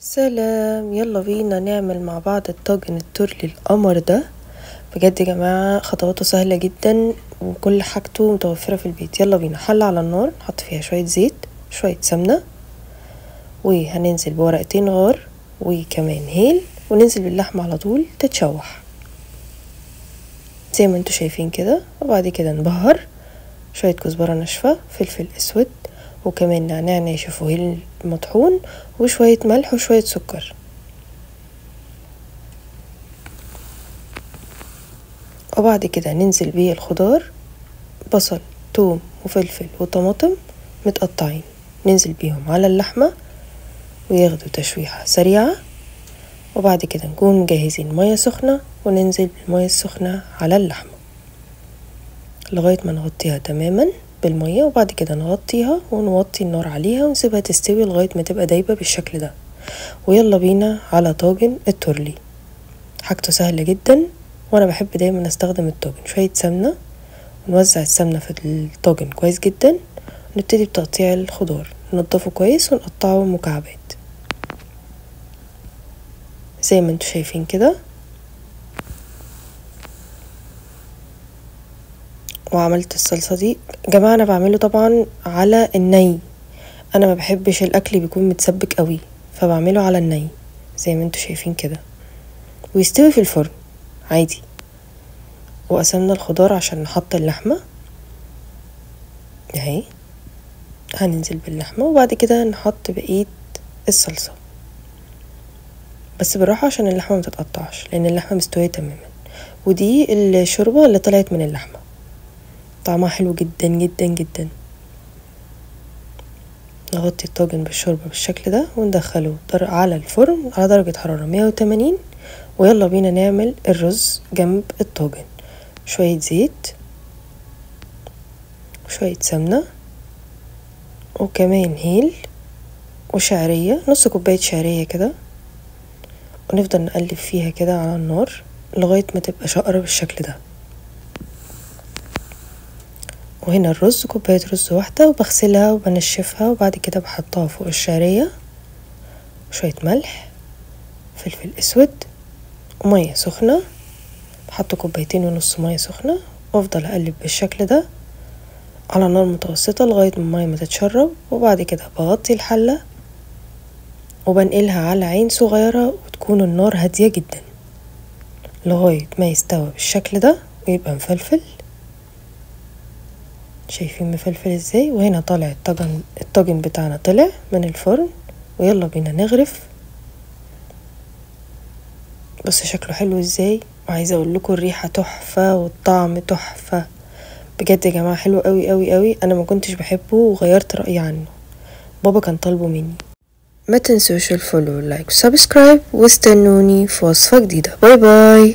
سلام، يلا بينا نعمل مع بعض الطاجن الترلي القمر ده. بجد يا جماعة خطواته سهلة جدا وكل حاجته متوفرة في البيت. يلا بينا. حلة على النار، نحط فيها شوية زيت شوية سمنة، وهننزل بورقتين غار وكمان هيل، وننزل باللحمة على طول تتشوح زي ما انتوا شايفين كده. وبعد كده نبهر شوية كزبرة ناشفة، فلفل اسود، وكمان نعناع ناشف وهيل مطحون، وشوية ملح وشوية سكر. وبعد كده ننزل بيه الخضار، بصل توم وفلفل وطماطم متقطعين، ننزل بيهم على اللحمة وياخدوا تشويحة سريعة. وبعد كده نكون مجهزين مية سخنة وننزل بالمية السخنة على اللحمة لغاية ما نغطيها تماما بالمية. وبعد كده نغطيها ونوطي النار عليها ونسيبها تستوي لغاية ما تبقى دايبة بالشكل ده. ويلا بينا على طاجن الترلي. حاجته سهلة جدا، وانا بحب دايما استخدم الطاجن. شوية سمنة ونوزع السمنة في الطاجن كويس جدا. نبتدي بتقطيع الخضار، ننضفه كويس ونقطعه مكعبات زي ما انتوا شايفين كده. وعملت الصلصة دي جماعة، انا بعمله طبعا على الني، انا ما بحبش الاكل بيكون متسبك قوي، فبعمله على الني زي ما انتوا شايفين كده، ويستوي في الفرن عادي. وقسمنا الخضار عشان نحط اللحمة اهي، هننزل باللحمة وبعد كده نحط بقية الصلصة، بس بالراحة عشان اللحمة ما تتقطعش لان اللحمة مستوية تماما. ودي الشوربة اللي طلعت من اللحمة، طعمها حلو جدا جدا جدا. نغطي الطاجن بالشوربة بالشكل ده وندخله على الفرن على درجة حرارة 180. ويلا بينا نعمل الرز جنب الطاجن. شوية زيت وشوية سمنة وكمان هيل وشعرية، نص كوباية شعرية كده، ونفضل نقلب فيها كده على النار لغاية ما تبقى شقرة بالشكل ده. وهنا الرز، كوباية رز واحدة، وبغسلها وبنشفها وبعد كده بحطها فوق الشعرية، شوية ملح، فلفل اسود، ومية سخنة. بحط 2.5 كوباية مية سخنة وافضل اقلب بالشكل ده على نار متوسطة لغاية ما المية ما تتشرب. وبعد كده بغطي الحلة وبنقلها على عين صغيرة، وتكون النار هادية جدا لغاية ما يستوى بالشكل ده ويبقى مفلفل. شايفين مفلفل ازاي؟ وهنا طالع الطاجن بتاعنا طلع من الفرن. ويلا بينا نغرف. بس شكله حلو ازاي، وعايزه اقول لكم الريحة تحفة والطعم تحفة بجد يا جماعة، حلو قوي قوي قوي. انا ما كنتش بحبه وغيرت رايي عنه، بابا كان طالبه مني. ما تنسوش ال follow، like، subscribe، واستنوني في وصفه جديدة. bye bye.